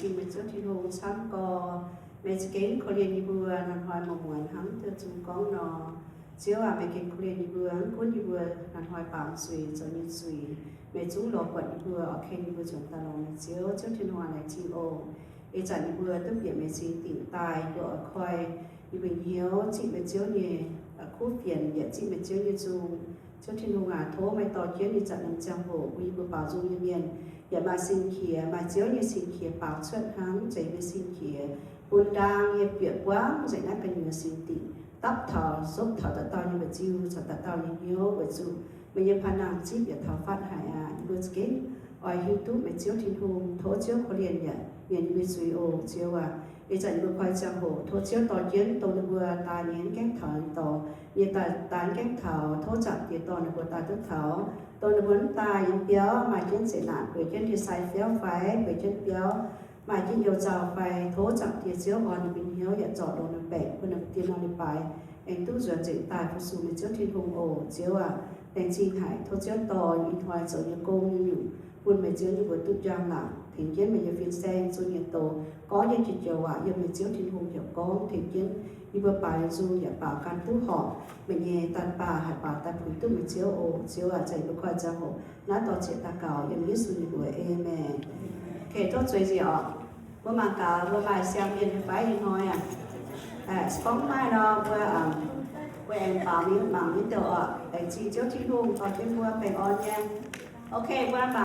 Meih Ziouv Tin-Hungh camv gorx, meih za'gengh korv-lienh yie mbuo, hnoi-hnoi muonz-muonz hnangv deix zungv gorngv nor. Ziouv aac, meih gengh korv-lienh yie mbuo, mv gunv yie mbuo hnoi-hnoi baamz zuiz, zoux nyei zuiz, meih zungv lorz buatc yie mbuo, oix ken yie mbuo nzuonx daaih lorz meih. Ziouv, Ziouv Tin-Hungh aac, laengz zingh oc. Ih zanc yie mbuo duqv bieqc meih cing dingc daaih, yie mbuo oix koi yie mbuo hnyouv zipv meih Ziouv nyei kuv fienx, yaac zipv meih Ziouv nyei nzung. Ziouv Tin-Hungh aac, tov meih dorh jienv ih zanc norm ziangh hoc bun yie mbuo baaux nzung nyei mienh yaac maaih sin-qiex, maaih Ziouv nyei sin-qiex baaux cuotv hnangv, zeiz yie mbuo sin-qiex bun ndaang yie bieqc buangv nzengc naaiv gu'nyuoz sin-dingc, dapv taux, zopv taux dauh dauh nyei mba'nziu caux dauh dauh nyei hnyouv, weic zuqc meih nyei paan nangh zipv yaac taux fatv haic aqv. Yie mbuo za'gengh oix hiuv duqv meih Ziouv Tin-Hungh. Tov Ziouv korv-lienh yaac mietc yie mbuo zuiz oc. Ziouv aac, ih zanc yie mbuo koi ziangh hoc, tov Ziouv dorh jienv dongh ninh mbuo daaih nyei mv gaengh taux nyei dorngx, nyei daaih, daaih mv gaengh taux, tov Zaangc Diex dorh ninh mbuo daaih duqv taux. Dongh ninh mbuo mv daaih nyei biauv maaih jienv zeqc naanc, bueix jienv ndie-sai fiauv fai bueix jienv biauv maaih jienv you-nzauh fai, tov Zaangc Diex Ziouv orn ninh mbuo hnyouv yaac zorc longx ninh baengc bun ninh mbuo dien norm leiz-baaix aengx duqv nzuonx nzengc daaih fu-sux meih Ziouv Tin-Hungh oc. Ziouv aac, laengz zingh haic. Tov Ziouv dorh ih hnoi zoux nyei gong nyei nyungc bun meih Ziouv nyei mbuox duqv njang-laangc, tengx jienv meih nyei fin-saeng zunh nyei doz, gorngv nyei jiex joux waac yiem meih Ziouv Tin-Hungh heuc gorngv, tengx jienv yie mbuo baaux nzung yaac baaux gan duqv horpc meih nyei daaih baah, haih baaux daaih puix duqv meih Ziouv oc. Ziouv aac, ih zanc yie mbuo koi ziangh hoc naaiv dor-ziec daux gaux yiem Yesu nyei mbuox. Aamen. Okay, tov zueiz nzengc oc. Mbuo mangc gaax mbuo maaih siang-mienh nyei fai ih hnoi aac. Gorngv maaih nor mbuo, mbuo aengx baaux mingh mangc mv douc oc. Laengz zingh Ziouv Tin-Hungh dorh jienv mbuo baengh orn nyei. Okay, mbuo